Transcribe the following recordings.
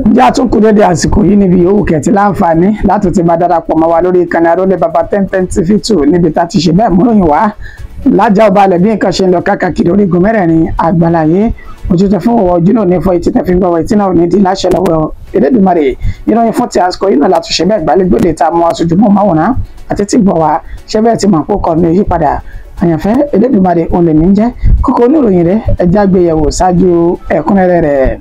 Ǹjẹ́ a tún kú dédé àsìkò yìí níbi yòówù kẹ̀tì láǹfààní láti ti máa darapọ̀ mọ́ wa lórí ìkànnì Arólé Baba 1010 TV 2 níbi tá a ti ṣe bẹ́ẹ̀ múròyìn wá lájà ọba alẹ̀ bí nǹkan ṣe ń lọ káàkiri orígun mẹ́rẹ̀ẹ̀rin àgbàláyé. Ojú tẹ fún ọwọ́ ojú náà ní fọ etí tẹ fi ń gbọ́wọ́ etí náà ní di láṣẹ lọ́wọ́ Elédùmarè. Ìròyìn fún ti àsìkò yìí náà látúnṣe bẹ́ẹ̀ gbálégbòde tá a mú aṣojú mọ́ máwòrán àti tí gbọ̀ wá ṣé bẹ́ẹ̀ ti mọ̀ kó kọ́ mi yípadà. Àyànfẹ́ Elédùmarè òun lèmi ń jẹ́. Kókó oníròyìn rẹ̀ ẹja gbéyẹ̀wò ṣáájú ẹ̀kúnrẹ́rẹ́ rẹ̀.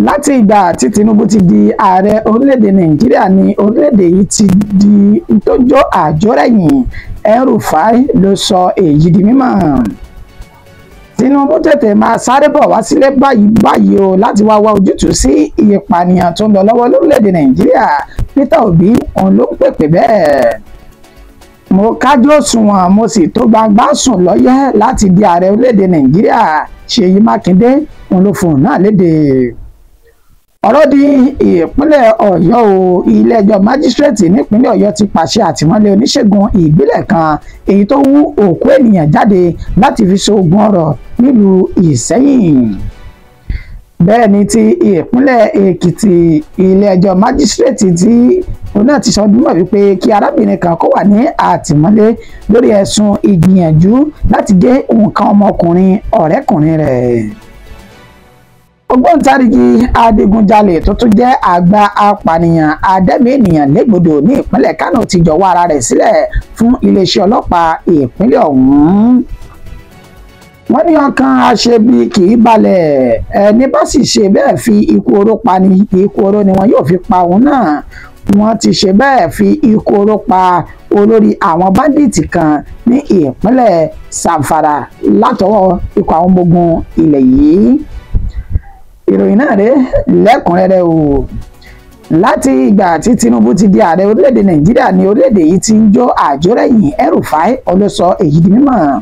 Láti ìgbà tí Tinubu ti di ààrẹ orílẹ̀-èdè Nàìjíríà ni orílẹ̀-èdè yìí ti di tójó àjórẹ̀yìn. El-Rufai ló sọ èyí di mímọ̀. Tinubu tètè máa sáré bọ̀ wá sílé báyìí báyìí o láti wá wá ojútùú sí ìpànìyàn tó ń lọ lọ́wọ́ lórílẹ̀-èdè Nàìjíríà. Peter Obi òun ló ń pèpè bẹ́ẹ̀. Mo kájú òṣùwọ̀n mo sì tó gbangba sùn lọ́yẹ́ láti di ààrẹ orílẹ̀-èdè Nàìjíríà. Ṣèyí Mákindé òun ló fòun náà léde. Ọ̀rọ̀ di ìpínlẹ̀ Ọ̀yọ́ o. Ilé-ẹjọ́ májísírèètì nípínlẹ̀ Ọ̀yọ́ ti pàṣẹ àtìmọ́lé oníṣègùn ìbílẹ̀ kan èyí tó wú òkú ènìyàn jáde láti fi ṣoògùn ọrọ̀ nílùú Ìsẹ́yìn. Bẹ́ẹ̀ ni ti ìpínlẹ̀ Èkìtì, ilé-ẹjọ́ májísírèètì tí òun náà ti sọ dúnmọ̀ wípé kí arábìnrin kan kó wà ní àtìmọ́lé lórí ẹ̀sùn ìgbìyànjú láti gé nǹkan ọmọkùnrin ọ̀rẹ́kùnrin rẹ̀. Ògbóǹtarìgì adigunjalè tó tún jẹ́ àgbà apànìyàn adẹ́mí ènìyàn légbodò ní ìpínlẹ̀ Kánò ti jọ̀wọ́ ara rẹ̀ sílẹ̀ fún iléeṣẹ́ ọlọ́pàá ìpínlẹ̀ ọ̀hún. Wọ́n ní ọkàn aṣebi kì í balẹ̀, ẹni bá sì ṣe bẹ́ẹ̀ fi ikú oró pa ni, ikú oró ni wọn yóò fi pa òun náà. Wọ́n ti ṣe bẹ́ẹ̀ fi ikú oró pa olórí àwọn báńdíìtì kan ní ìpínlẹ̀ Zamfara látọwọ́ ikọ̀ àwọn ọmọ ogun ilẹ̀ yìí. Ìròyìn náà rèé lẹ́kùnrẹ́rẹ́ o. Láti ìgbà tí Tinubu ti di ààrẹ orílẹ̀-èdè Nàìjíríà ni orílẹ̀-èdè yìí ti ń jó àjórẹ̀yìn. El-Rufai ló sọ èyí di mímọ̀.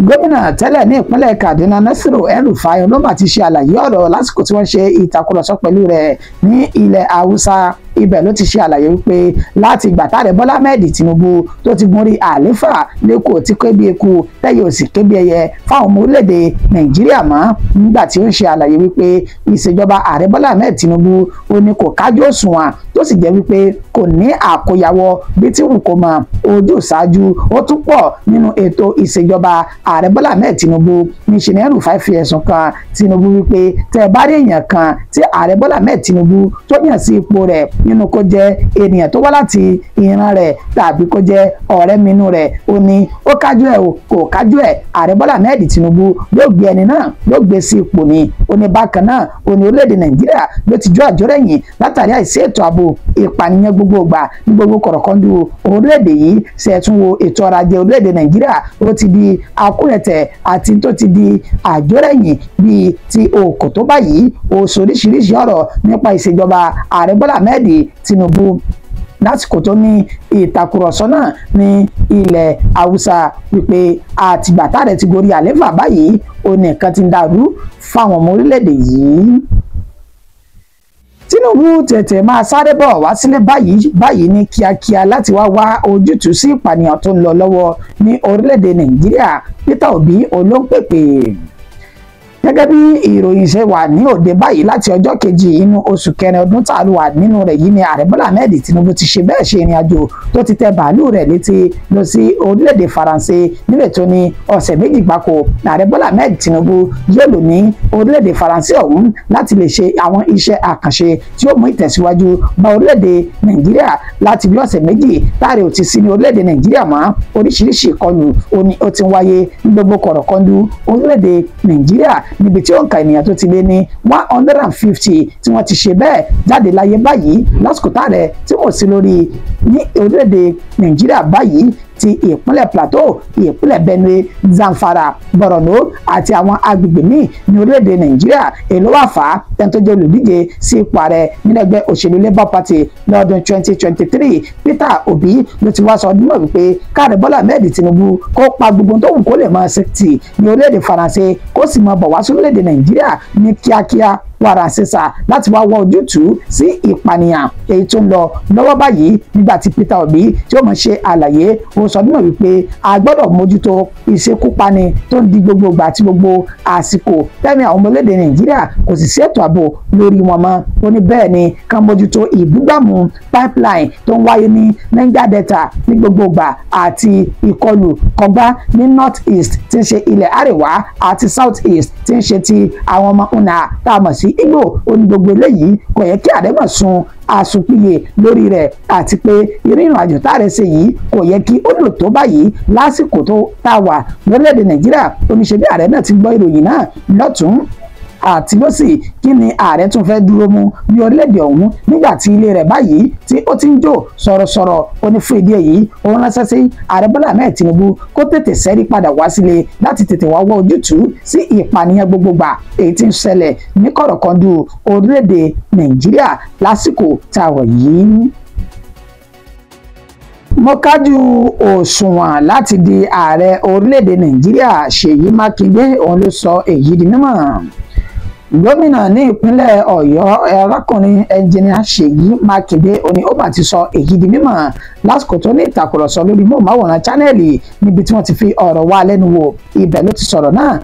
Gómìnà tẹ́lẹ̀ ní ìpínlẹ̀ Kaduna Nasiru El-Rufai ló mà ti ṣe àlàyé ọ̀rọ̀ lásìkò tí wọ́n ṣe ìtàkùrọ̀sọ pẹ̀lú rẹ̀ ní ilẹ̀ Haúsá. Ibẹ̀ ló ti ṣe àlàyé wípé láti ìgbà táàrẹ Bọ́lá Ahmed Tinubu tó ti gun orí àlééfà lẹ́kọ̀ọ́ tí kébí eku tẹ́yẹ òsì kébí ẹyẹ fáwọn ọmọ orílẹ̀-èdè Nàìjíríà mọ́. Nígbà tí ó ń ṣe àlàyé wípé ìṣèjọba ààrẹ Bọ́lá Ahmed Tinubu ó ní kò kájú òṣùwọ̀n tó sì jẹ́ wípé kò ní àkóyawọ́ bí tí wù kó mọ ojú ṣáájú ó tún pọ̀ nínú ètò ìṣèjọba ààrẹ Bọ́lá Ahmed Tinubu. Níṣẹ́ ni El-Rufai fi ẹ̀sùn kan Tinubu wípé tẹ́ bá rí èèyàn kan tí ààrẹ Bọ́lá Ahmed Tinubu tó yàn sí ipò rẹ̀ nínú kó jẹ́ ènìyàn tó wá láti ìran rẹ̀ tàbí kó jẹ́ ọ̀rẹ́ minú rẹ̀, ó ní ó kájú ẹ̀ o kò kájú ẹ̀, ààrẹ Bọ́lá Ahmed Tinubu ló gbé ẹni náà ló gbé sí ipò ni. Ó ní bákan náà ó ní orílẹ̀-èdè Nàìjíríà ló ti jó àjọrẹ̀yìn látàrí àìsí ètò ààbò, ìpànìyàn gbogbo ìgbà ní gbogbo kọ̀rọ̀kọ́ndù orílẹ̀-èdè yìí. Ṣe tún wo ètò ọrọ̀ ajé orílẹ̀-èdè Nàìjíríà ó ti di akúrẹ̀tẹ̀ àti tó ti di àjọrẹ̀yìn bíi ti òkò tó báyìí. Ó sọ oríṣiríṣi ọ̀rọ̀ nípa ìṣèjọba ààrẹ Bọ́lá Ahmed Tinubu lásìkò tó ní ìtàkùrọ̀sọ náà ní ilẹ̀ Haúsá wípé àtìgbà táàrẹ ti gorí àlééfà báyìí ó ní nǹkan ti ń dàrú fáwọn ọmọ orílẹ̀-èdè yìí. Tinubu tètè máa sáré bọ̀ wá sílé báyìí báyìí ní kíákíá láti wá wá ojútùú sí ìpànìyàn tó ń lọ lọ́wọ́ ní orílẹ̀-èdè Nàìjíríà. Peter Obi olóńpèpè. Gẹ́gẹ́ bí ìròyìn ṣe wà ní òde báyìí láti ọjọ́ kejì inú oṣù kẹrin ọdún tá a wà nínú rẹ̀ yìí ni ààrẹ Bọ́lá Ahmed Tinubu ti ṣe bẹ́ẹ̀ ṣe ìrìn àjò tó ti tẹ bàálù rẹ̀ létí lọ sí orílẹ̀-èdè Faransé níbẹ̀ tó ní ọ̀sẹ̀ méjì gbáko ààrẹ Bọ́lá Ahmed Tinubu yóò lò ní orílẹ̀-èdè Faransé ọ̀hún láti lè ṣe àwọn iṣẹ́ àkànṣe tí ó mú ìtẹ̀síwájú bá orílẹ̀-èdè Nàìjíríà. Láti bí ọ̀sẹ̀ méjì táàrẹ̀ ò ti sí ní orílẹ̀-èdè Nàìjíríà mọ́, oríṣiríṣi ìkọlù ó ti ń wáyé ní gbogbo kọ̀rọ̀kọ́ndú orílẹ̀-èdè Nàìjíríà níbi tí òǹkà ènìyàn tó ti lé ní 150 tí wọ́n ti ṣe bẹ́ẹ̀ jáde láyé báyìí lásìkò táàrẹ̀ tí kò sí lórí ní orílẹ̀-èdè Nàìjíríà báyìí ti ìpínlẹ̀ Plateau, ìpínlẹ̀ Benue, Zamfara, Borno àti àwọn agbègbè míì ní orílẹ̀-èdè Nàìjíríà. Èló wà fà á ẹni tó jẹ́ olùdíje sí ipò ààrẹ nínú ẹgbẹ́ òṣèlú Labour Party lọ́dún 2023 Peter Obi ló ti wá sọ ọdún mọ̀ wípé káàrẹ̀ Bọ́lá Ahmed Tinubu kó pa gbogbo tó wù kó lè máa ṣe tì ní orílẹ̀-èdè Faransé kó sì máa bọ̀ wá sí orílẹ̀-èdè Nàìjíríà ní kíákíá wàrà sísà láti wá wá ojútùú sí ìpànìyàn èyí tó ń lọ lọ́wọ́ báyìí. Nígbà tí Peter Obi tí ó mọ̀ ṣe àlàyé ó Ó sọ nímọ̀ wípé a gbọ́dọ̀ mójútó ìṣekúpani tó ń di gbogbo ìgbà àti gbogbo àsìkò tẹ́mi àwọn ọmọ orílẹ̀-èdè Nàìjíríà kò sì sí ètò ààbò lórí wọn mọ́. Ó ní bẹ́ẹ̀ ni kán mójútó ìbúgbàmù pipeline tó ń wáyé ní Niger Delta ní gbogbo ìgbà àti ìkọlù kọgbá ní North East tí ń ṣe ilẹ̀ àríwá àti South East tí ń ṣe ti àwọn ọmọ una tá a mọ̀ sí Igbo. Ó ní gbogbo eléyìí kò yẹ kí ààrẹ mọ̀ sun àsùnpìyè lórí rẹ̀, àti pé ìrìn àjò táàrẹ ṣe yìí kò yẹ kí ó lò tó báyìí lásìkò tó tá a wà lórílẹ̀‐èdè Nàìjíríà. Oníṣẹ́ bí ààrẹ náà ti gbọ́ ìròyìn náà lọ́tún àti lọ́sì, kí ni ààrẹ tún fẹ́ dúró mú ní orílẹ̀-èdè ọ̀hún nígbà tí ilé rẹ̀ báyìí tí ó ti ń jò sọ̀rọ̀sọ̀rọ̀? Ó ní fún ìdí èyí, òun ránṣẹ́ sí Ààrẹ Bọ́lá Ahmed Tinubu kó tètè sẹ́rí padà wá sílé láti tètè wá wá ojútùú sí ìpànìyàn gbogbogbà èyí tí ń ṣẹlẹ̀ ní kọ̀rọ̀kọ̀ndù orílẹ̀-èdè Nàìjíríà lásìkò tá a wà yìí. Mo kájú òṣùwọ̀n láti di ààrẹ orílẹ̀-èdè Nàìjíríà, Ṣèyí Mákindé òun ló sọ èyí di mímọ̀. Gómìnà ní ìpínlẹ̀ Ọ̀yọ́, arákùnrin Ẹnjìnìà Ṣèyí Mákindé, òní ó mà ti sọ èyí di mímọ̀ lásìkò tó ní ìtàkùrọ̀sọ lórí móhùnmáwòrán Channels níbi tí wọ́n ti fi ọ̀rọ̀ wá lẹ́nu wò. Ibẹ̀ ló ti sọ̀rọ̀ náà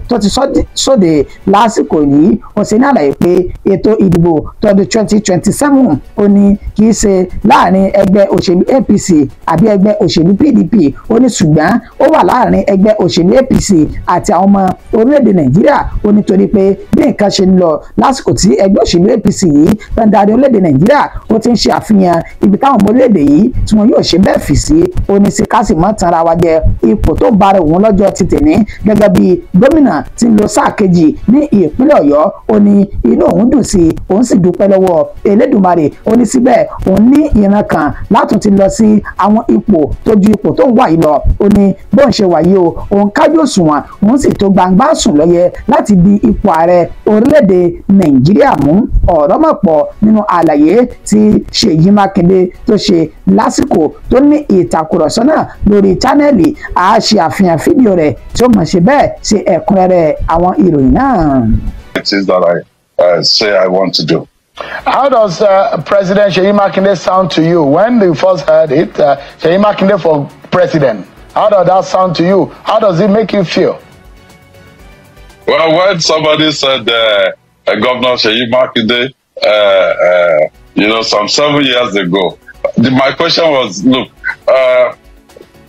tó ti sóde lásìkò yìí. Ó ṣe ní àlàyé pé ètò ìdìbò tọdún 2027, ó ní kì í ṣe láàrin ẹgbẹ́ òṣèlú APC àbí ẹgbẹ́ òṣèlú PDP. Ó ní ṣùgbọ́n ó wà láàrin ẹgbẹ́ òṣèlú APC àti àwọn ọmọ orílẹ̀-èdè Nàìjíríà. Ó ní torí pé bí nǹkan ṣe ń lọ lásìkò tí ẹgbẹ́ òṣèlú APC yìí tó ń darí orílẹ̀-èdè Nàìjíríà, ó ti ń ṣe àfihàn ibi táwọn ọmọ orílẹ̀-èdè yìí tí wọn yóò ṣe bẹ́ẹ̀ fì sí. Ó ní sí ká sì mọ́ tanra wa jẹ, ipò tó bára òun lọ́jọ́ ti tèní gẹ́gẹ́ bí gómìnà tí ń lo sáà kejì ní ìpínlẹ̀ Ọ̀yọ́, ó ní inú òun dùn sí, òun sì dúpẹ́ lọ́wọ́ Elédùmarè. Ó ní síbẹ̀ òun ní ìran kan látún ti lọ sí àwọn ipò tó ju ipò tó ń wà yìí lọ. Ó ní bóun ṣe wà yìí o, òun kájú òṣùwọ̀n, òun sì tó gbangba sùn lọ́yẹ láti di ipò ààrẹ orílẹ̀-èdè Nàìjíríà mú. Ọ̀rọ̀ mọ̀ pọ̀ nínú àlàyé tí Ṣèyí Mákindé tó ṣe lásìkò tó ní ìtàkùrọ̀sọ náà lórí Channels. A ṣe àfihàn fídíò rẹ̀ tí ó mọ̀ ṣe bẹ́ẹ̀ ṣe ẹ̀kúnrẹ́rẹ́ àwọn ìròyìn náà. It is that I say I want to do. How does President Seyi Makinde sound to you when you first heard it? Seyi Makinde for president. How does that sound to you? How does it make you feel? Well, when somebody said Governor Seyi Makinde, some 7 years ago, my question was, look,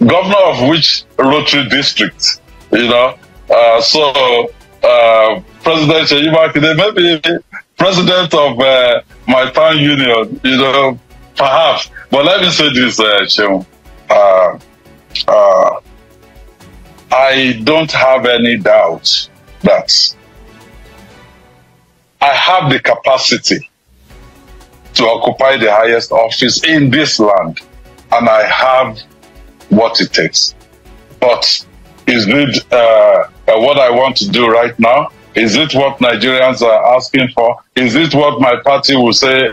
governor of which Rotary district? So President Seyi Makinde, maybe president of my town union, perhaps. But let me say this, Seun. I don't have any doubt that I have the capacity to occupy the highest office in this land, and I have what it takes. But is it what I want to do right now? Is it what Nigerians are asking for? Is it what my party will say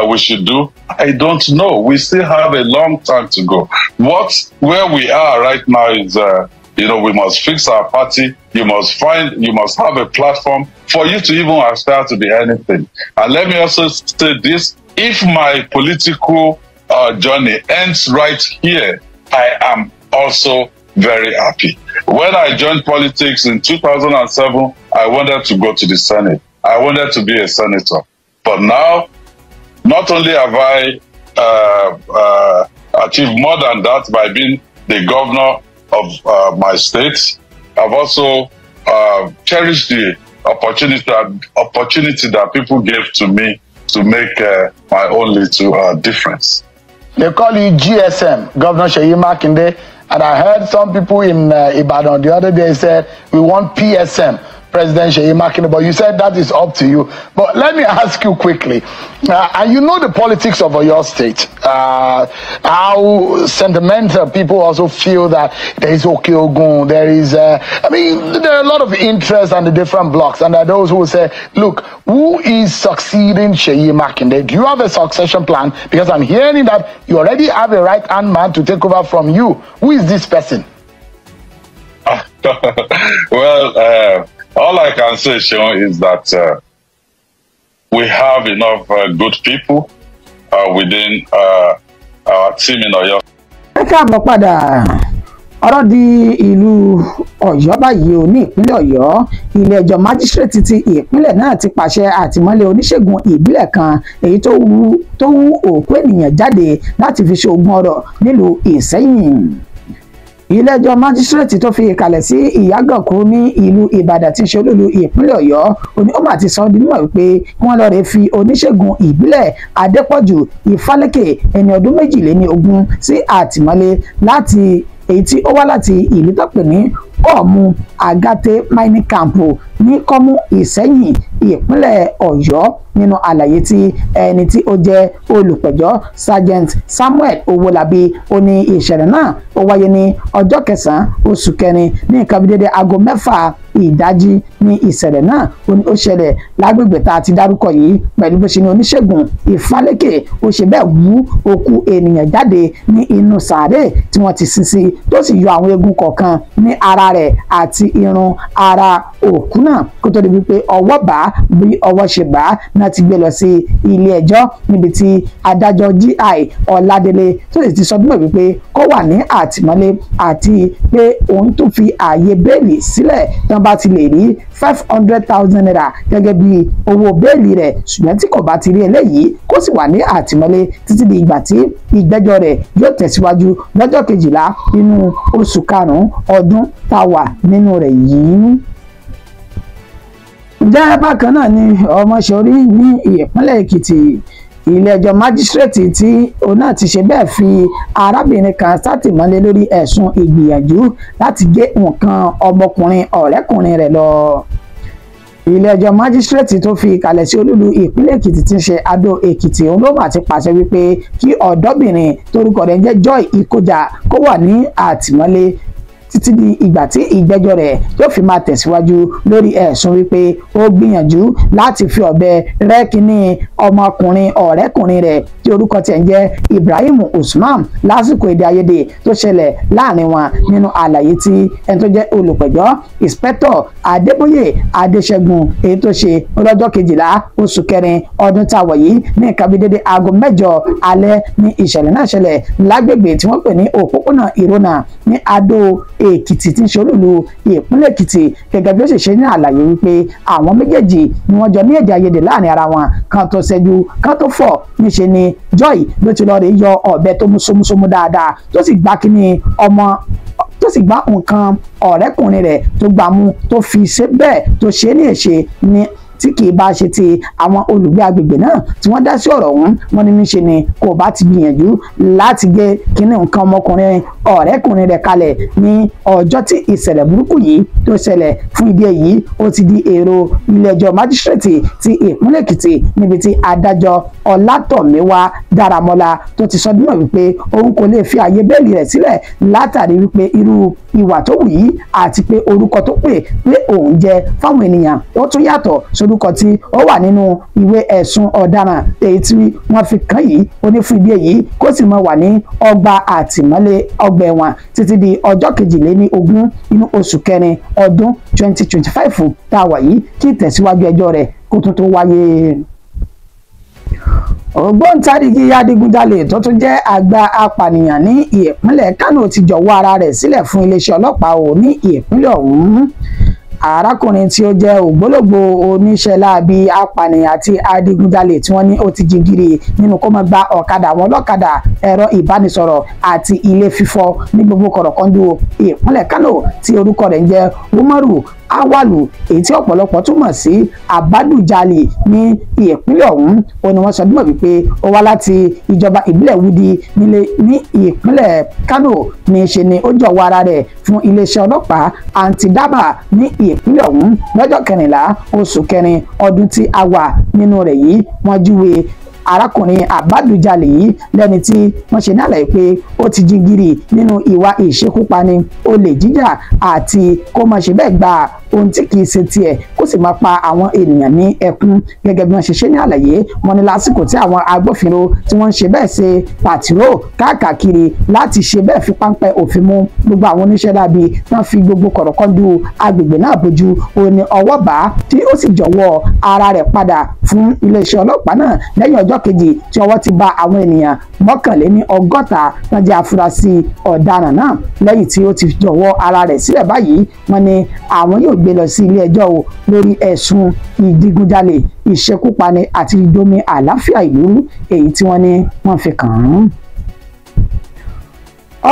we should do? I don't know. We still have a long time to go. Where we are right now is, we must fix our party. You must have a platform for you to even aspire to be anything. And let me also say this: if my political journey ends right here, I am also very happy. When I joined politics in 2007, I wanted to go to the Senate. I wanted to be a senator. But now, not only have I achieved more than that by being the governor of my state, I've also cherished the opportunity that people gave to me to make my own little difference. They call you GSM, Governor Seyi Makinde. And I heard some people in Ibadan the other day said, "We want PSM, President Seyi Makinde." But you said that is up to you. But let me ask you quickly. And you know the politics of your state, how sentimental people also feel that there is Oke Ogun, there is, I mean, there are a lot of interest on the different blocks. And there are those who will say, "Look, who is succeeding Seyi Makinde? Do you have a succession plan? Because I'm hearing that you already have a right-hand man to take over from you. Who is this person?" Well, all I can say, Sean, is that we have enough good people within our team in Oyo. Ẹ káàbọ̀ padà. Ọ̀rọ̀ di ìlú Ọ̀yọ́ báyìí o. Ní ìpínlẹ̀ Ọ̀yọ́, ilé-ẹjọ́ májísírèètì ti ìpínlẹ̀ náà ti pàṣẹ àtìmọ́lé oníṣègùn ìbílẹ̀ kan èyí tó wú òkú ènìyàn jáde láti fi ṣe oògùn ọrọ̀ nílùú Ìsẹ́yìn. Ilé-ẹjọ́ májísírèètì tó fi ìkàlẹ̀ sí Ìyágànkú ní ìlú Ìbàdàn tí í ṣe olúìlú ìpínlẹ̀ Ọ̀yọ́ ó ní ó mà ti sọ ọ́ di mímọ̀ wípé kí wọ́n lọ́ọ́ rè fi oníṣègùn ìbílẹ̀ Adépọ̀jù Ìfálékè ẹni ọdún 22 sí àtìmọ́lé láti èyí tí ó wá láti ìlú tó pè ní Kọ́ọ̀mù Àgàtẹ mining camp ní Kọ́mú Ìsẹ́yìn ìpínlẹ̀ Ọ̀yọ́. Nínú àlàyé tí ẹni tí ó jẹ́ olùpẹ̀jọ́ Sergeant Samuel Owólabí, ó ní ìṣẹ̀lẹ̀ náà ó wáyé ní ọjọ́ kẹsàn-án oṣù kẹrin ní nǹkan bí dédé aago 6 ìdájí ní ìṣẹ̀lẹ̀ náà. Ó ní ó ṣẹlẹ̀ lágbègbè tá a ti dárúkọ yìí pẹ̀lú bó ṣe ní oníṣègùn Ìfálékè ó ṣe bẹ́ẹ̀ wú òkú ènìyàn jáde ní inú sàárè tí wọ́n ti sin sí, tó sì yọ àwọn eegun kọ̀ọ̀kan ní ara rẹ̀ àti irun ara òkú náà kó tó di wípé ọwọ́ bá bí ọwọ́ ṣe bá náà ti gbé lọ sí ilé ẹjọ́ níbi tí adájọ́ G.I. Ọládélé tó sì ti sọ dúnmọ̀ wípé kó wà ní àtìmọ́lé àti pé òun tún fi ààyè bẹ́ẹ̀lì sílẹ̀ tán bá ti lè rí 500,000 naira gẹ́gẹ́ bí owó bẹ́ẹ̀lì rẹ̀, ṣùgbọ́n tí kò bá ti rí eléyìí kó sì wà ní àtìmọ́lé títí di ìgbà tí ìgbẹ́jọ́ rẹ̀ yóò tẹ̀síwájú lọ́jọ́ kejìlá nínú oṣù karùn-ún ọdún tá a wà nínú rẹ̀ yìí. Ǹjẹ́ bákan náà ni Ọmọṣorí ní ìpínlẹ̀ Èkìtì, ilé-ẹjọ́ májísírèètì tí òun náà ti ṣe bẹ́ẹ̀ fi arábìnrin kan sátìmọ́lé lórí ẹ̀sùn ìgbìyànjú láti gé nǹkan ọmọkùnrin ọ̀rẹ́kùnrin rẹ̀ lọ. Ilé-ẹjọ́ májísírèètì tó fi kalẹ̀ sí olúlu ìpínlẹ̀ Èkìtì tí ń ṣe Adó Èkìtì òun ló mà ti pàṣẹ wípé kí ọ̀dọ́bìnrin torúkọ rẹ̀ ń jẹ́ Joy Ìkọjà kó wà ní àtìmọ́lé títí di ìgbà tí ìgbẹ́jọ́ rẹ̀ yóò fi máa tẹ̀síwájú lórí ẹ̀sùn wípé ó gbìyànjú láti fi ọ̀bẹ rẹ́ kínní ọmọkùnrin ọ̀rẹ́kùnrin rẹ̀ tí orúkọ tiẹ̀ ń jẹ́ Ibrahim Usman lásìkò èdè àìyedè tó ṣẹlẹ̀ láàrin wọn. Nínú àlàyé tí ẹni tó jẹ́ olùpẹ̀jọ́ Inspector Adébóyè Adéṣẹ́gun èyí tó ṣe lọ́jọ́ kejìlá oṣù kẹrin ọdún tá a wọ̀ yìí ní nǹkan bíi dédé aago 8 alẹ́ ní ìṣẹ̀lẹ̀ náà ṣẹlẹ̀ lágbègbè tí wọ́n pè ní òpópónà Ìrònà ní Adó Èkìtì tí ń ṣe olúìlú ìpínlẹ̀ Èkìtì. Gẹ́gẹ́ bí ó ṣe ṣe ní àlàyé wípé àwọn méjèèjì ni wọ́n jọ ní èdè àìyedè láàrin ara wọn kan tó ṣẹ́jú kan tó fọ̀, níṣe ni Joy ló ti lọ rè yọ ọ̀bẹ tó mú sómúsómú dáadáa tó sì gbá kíní ọmọ tó sì gbá nǹkan ọ̀rẹ́kùnrin rẹ̀ tó gbà mú tó fi ṣe bẹ́ẹ̀ tó ṣe é ní èṣe ní tí kì í bá ṣe ti àwọn olùgbé agbègbè náà tí wọ́n dá sí ọ̀rọ̀ ọ̀hún. Wọ́n ní níṣe ni kò bá ti gbìyànjú láti gé kínní nǹkan ọmọkùnrin ọ̀rẹ́kùnrin rẹ̀ kalẹ̀ ní ọjọ́ tí ìṣẹ̀lẹ̀ burúkú yìí tó ṣẹlẹ̀. Fún ìdí èyí ó ti di èrò ilé-ẹjọ́ májísírèètì ti ìpínlẹ̀ Èkìtì níbi tí adájọ́ Ọlátọ̀míwá Dáramọ́lá tó ti sọ dímọ̀ wípé òun kò lè fi àyè bẹ́ẹ̀lì rẹ̀ sílẹ̀ látàrí wípé irú ìwà tó wù yìí àti pé orúkọ tó pè pé òun jẹ́ fáwọn ènìyàn ó tún yàtọ̀ sórúkọ tí ó wà nínú ìwé ẹ̀sùn ọ̀daràn èyí tí wọ́n fi kàn yìí. Ó ní fún ìdí èyí kó sì máa wà ní ọgbà àtìmọ́lé ọgbà ẹ̀wọ̀n títí di ọjọ́ 22 inú oṣù kẹrin ọdún 2025 tá a wà yìí kí ìtẹ̀síwájú ẹjọ́ rẹ̀ kó tún tó wáyé. Ògbóǹtarìgì adigunjalè tó tún jẹ́ àgbà apànìyàn ní ìpínlẹ̀ Kánò ti jọ̀wọ́ ara rẹ̀ sílẹ̀ fún iléeṣẹ́ ọlọ́pàá ò ní ìpínlẹ̀ ọ̀hún. Arákùnrin tí ó jẹ́ ògbólógbò oníṣẹ́ láabi apànìyàn àti adigunjalè tí wọ́n ní ó ti jingiri nínú kó máa gba ọ̀kadà àwọn ọlọ́kadà, ẹ̀rọ ìbánisọ̀rọ̀ àti ilé fífọ́ ní gbogbo kọ̀rọ̀kọ́ndù ìpínlẹ̀ Kánò tí orúkọ rẹ̀ ń jẹ́ Umaru Awalu èyí tí ọ̀pọ̀lọpọ̀ túmọ̀ sí Abadujali ní ìpínlẹ̀ ọ̀hún. Ó ní wọ́n sọ dímọ̀ wípé ó wá láti ìjọba ìbílẹ̀ Wudi nílé ní ìpínlẹ̀ Kánò. Ní í ṣe ni ó jọ̀wọ́ ara rẹ̀ fún iléeṣẹ́ ọlọ́pàá Antidaba ní ìpínlẹ̀ ọ̀hún lọ́jọ́ kẹrìnlá oṣù kẹrin ọdún tí a wà nínú rẹ̀ yìí. Wọ́n júwe arákùnrin Abadujali yìí lẹ́ni tí wọ́n ṣe ní àlàyé pé ó ti jingiri nínú ìwà ìṣekúpani, olè jíjà àti kó má ṣe bẹ́ẹ̀ gba ohun tí kìí ṣe tiẹ̀ kó kó sì máa pa àwọn ènìyàn ní ẹkún. Gẹ́gẹ́ bí wọ́n ṣe ṣe ní àlàyé, wọ́n ní lásìkò tí àwọn agbófinró tí wọ́n ń ṣe bẹ́ẹ̀ ṣe pàtírò káàkiri láti ṣe bẹ́ẹ̀ fi páńpẹ́ òfin mú gbogbo àwọn oníṣẹ́ láabi wọ́n fi gbogbo kọ̀rọ̀kọ́ndù agbègbè náà bójú, ó ní ọwọ́ bá tí ó sì jọ̀wọ́ ara rẹ̀ padà fún iléeṣẹ́ ọlọ́pàá náà lẹ́yìn ọjọ́ kejì tí ọwọ́ ti bá àwọn ènìyàn 61 tán jẹ́ afurasí ọ̀daràn náà. Lẹ́yìn tí ó ti jọ̀wọ́ ara rẹ̀ sílẹ̀ báyìí, wọ́n ní àwọn yóò gbé lọ sí ilé ẹjọ́ o lórí ẹ̀sùn ìdígunjalè, ìṣekúpani àti ìdomi àlàáfíà ìlú èyí tí wọ́n ní wọ́n fi kàn án.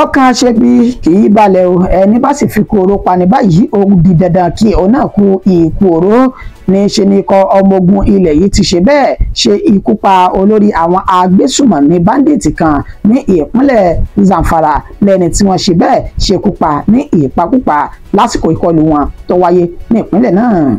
Ọkàn aṣebi kì í balẹ̀ o, ẹni bá sì fi kú oró pani báyìí ó di dandan kí òun náà kú ikú oró. Ní ṣe ni ikọ̀ ọmọ ogun ilẹ̀ yìí ti ṣe bẹ́ẹ̀ ṣe ikú pa olórí àwọn agbésùmọ̀mí báńdíìtì kan ní ìpínlẹ̀ Zamfara lẹ́ni tí wọ́n ṣe bẹ́ẹ̀ ṣekú pa ní ìpakúpa lásìkò ìkọlù wọn tó wáyé ní ìpínlẹ̀ náà.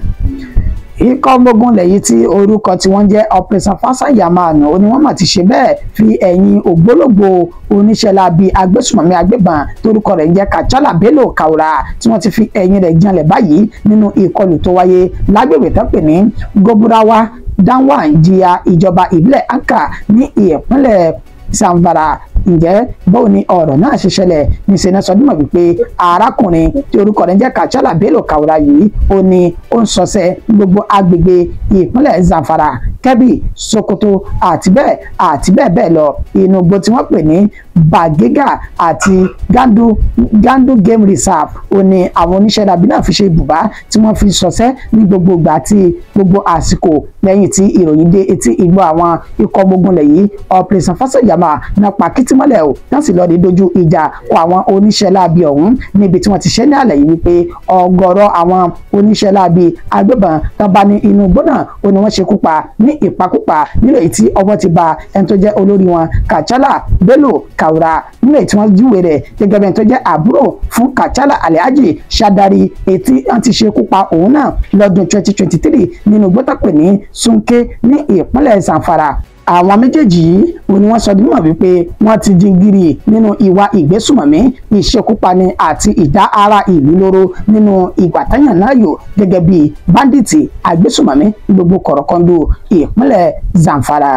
Ikọ̀ ọmọ ogun ilẹ̀ yìí tí orúkọ tí wọ́n jẹ́ Operation Fasayamanu ó ní wọ́n mà ti ṣe bẹ́ẹ̀ fi ẹ̀yìn ògbólógbò oníṣẹ́ láabi agbésùmọ̀mí agbébọn torúkọ rẹ̀ ń jẹ́ Kachala Bello Kaura tí wọ́n ti fi ẹ̀yìn rẹ̀ janlẹ̀ báyìí nínú ìkọlù tó wáyé lágbègbè tó pè ní Goburawa Danwanjiya ìjọba ìbílẹ̀ Anka ní ìpínlẹ̀ Zamfara. Ǹjẹ́ báwo ni ọ̀rọ̀ náà ṣe ṣẹlẹ̀? Níṣẹ́ náà sọdúnmọ̀ wípé arákùnrin tí orúkọ rẹ̀ ń jẹ́ Kachala Bello Kaura yìí ó ní ó ń ṣọṣẹ́ gbogbo agbègbè ìpínlẹ̀ Zamfara, Kebbi, Sokoto àti bẹ́ẹ̀ bẹ́ẹ̀ lọ. Inú igbó tí wọ́n pè ní Bagega àti Gandu Game Reserve ó ní àwọn oníṣẹ́ láabi náà fi ṣe ibùbá tí wọ́n fi ṣọṣẹ́ ní gbogbo ìgbà àti gbogbo àsìkò. Lẹ́yìn tí ìròyìn dé etí ìgbọ́ àwọn ikọ̀ ọmọ ogun lẹ̀ yìí, Operation Fasayama náà pa kìtìmọ́lẹ̀ o náà sì lọ́ọ́ di dojú ìjà kọ àwọn oníṣẹ́ láabi ọ̀hún níbi tí wọ́n ti ṣe ní àlẹ́ yìí wípé ọ̀gọ̀rọ̀ àwọn oníṣẹ́ láabi agbébọn tán bá ní inú igbó náà ó ní wọ́n ṣekú pa ní ìpakúpa nílò èyí tí ọwọ́ ti ba ẹni tó jẹ́ olórí wọn Kachala Bello Kaura, nílò èyí tí wọ́n júwe rẹ̀ gẹ́gẹ́ bí ẹni tó jẹ́ àbúrò fún Kachala Alhaji Shadari èyí tí wọ́n ti ṣekú pa òun náà lọ́dún 2023 nínú igbó tó pè ní Sunke ní ìpínlẹ̀ Zamfara. Àwọn méjèèjì yìí ó ní wọ́n sọ dímọ̀ wípé wọ́n ti jingiri nínú ìwà ìgbésùmọ̀mí, ìṣekúpani àti ìdá ara ìlú lóró nínú ìgbà táyàn láàyò gẹ́gẹ́ bí báńdíìtì agbésùmọ̀mí gbogbo kọ̀rọ̀kọ́ndù ìpínlẹ̀ Zamfara.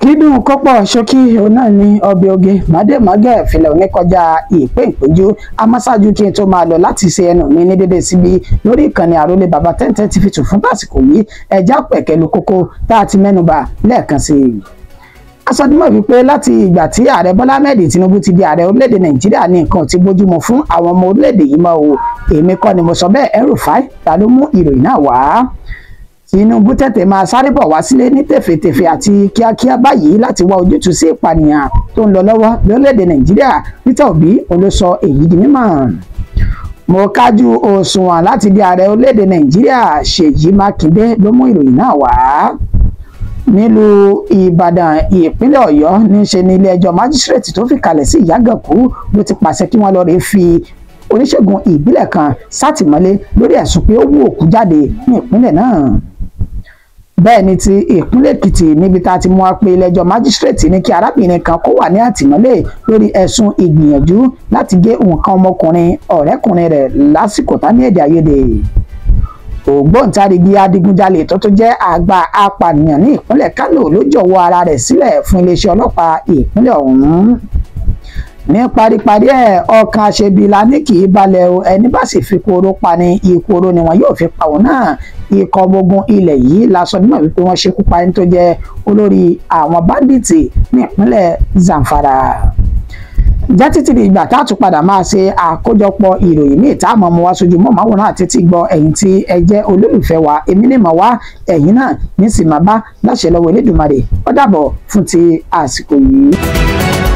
Kídùn kọ́pọ̀ ṣókí òun náà ní ọbẹ̀ oge màdèmágẹ̀ fìlẹ̀ òní kọjá ìpé ìpéjú. Amáṣáájú kí n tó máa lọ láti ṣe ẹnu mi ní dédé síbi lórí ìkànnì àrólé bàbá tẹ́ntẹ́n ti fi tù fún tàsìkò yìí, ẹja pẹ̀kẹ́lu kókó tá a ti mẹ́nubà lẹ́ẹ̀kan sí i. Asọdúnmọ̀ wípé láti ìgbà tí ààrẹ Bọ́lá Ahmed Tinubu ti di ààrẹ orílẹ̀-èdè Nàìjíríà ní nǹkan tí bójúmu fún àwọn ọmọ orílẹ̀-èdè yìí mọ́ o. Èmi kọ́ ni mo sọ bẹ́ẹ̀, El-Rufai ta ló mú ìròyìn náà wá. Tinubu tètè máa sáré bọ̀ wá sílé ní tèfètèfè àti kíákíá báyìí láti wá ojútùú sí ìpànìyàn tó ń lọ lọ́wọ́ lórílẹ̀‐èdè Nàìjíríà. Peter Obi ló sọ èyí di mímọ̀. Mo kájú òṣùwọ̀n láti di ààrẹ orílẹ̀‐èdè Nàìjíríà, Ṣèyí Mákindé ló mú ìròyìn náà wá. Nílùú Ìbàdàn ìpínlẹ̀ Ọ̀yọ́ níṣe ní ilé ẹjọ́ májísírèètì tó fi kalẹ̀ sí Ìyágànkú ló ti pàṣẹ kí wọ́n lọ rèé fi oníṣègùn ìbílẹ̀ kan sátìmọ́lé lórí ẹ̀sùn pé ó wú òkú jáde ní ìpínlẹ̀ náà. Bẹ́ẹ̀ ni ti ìpínlẹ̀ Èkìtì níbi tá a ti mú wa pé ilé-ẹjọ́ májísírèètì ní kí arábìnrin kan kó wà ní àtìmọ́lé lórí ẹ̀sùn ìgbìyànjú láti gé nǹkan ọmọkùnrin ọ̀rẹ́kùnrin rẹ̀ lásìkò tá ní èdè àìyedè. Ògbóǹtarìgì adigunjalè tó tó jẹ́ àgbà apànìyàn ní ìpínlẹ̀ Kánò ló jọ̀wọ́ ara rẹ̀ sílẹ̀ fún iléeṣẹ́ ọlọ́pàá ìpínlẹ̀ ọ̀hún. Ní paríparí ẹ̀, ọkàn àṣebi la ní kì í balẹ̀ o, ẹni bá sì fi kóró pa ni ikú oró ni wọn yóò fi pa òun náà. Ikọ̀ ọmọ ogun ilẹ̀ yìí la sọ nímọ̀ wípé wọ́n ṣekú pa ẹni tó jẹ́ olórí àwọn báńdíìtì ní ìpínlẹ̀ Zamfara. Jẹ́ títí di ìgbà tá a tún padà máa ṣe àkójọpọ̀ ìròyìn míì tá a mọ̀ mọ́ wá sójú mọ́ màwòrán àti tí gbọ́ ẹ̀yin tí ẹ jẹ́ olólùfẹ́ wa, èmi ní mọ̀ wá ẹ̀yin náà ní sì máa bá láṣẹ lọ́wọ́ Elédùmarè. Ó dàbọ̀ fún ti àsìkò yìí.